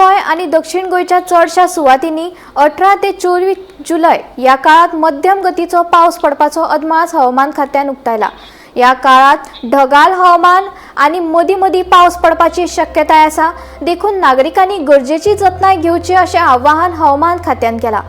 गोंय आनी दक्षिण गोंयच्या चडशा सुवातींनी 18 ते 24 जुलय ह्या काळात मध्यम गतीचो पावस पडपाचो अदमास हवामान खात्यान उक्तायला. ह्या काळात ढगाळ हवामान आनी मदीं मदीं पावस पडपाची शक्यताय आसा. देखून नागरिकांनी गरजेची जतनाय घेवची अशें आवाहन हवामान खात्यान केलां.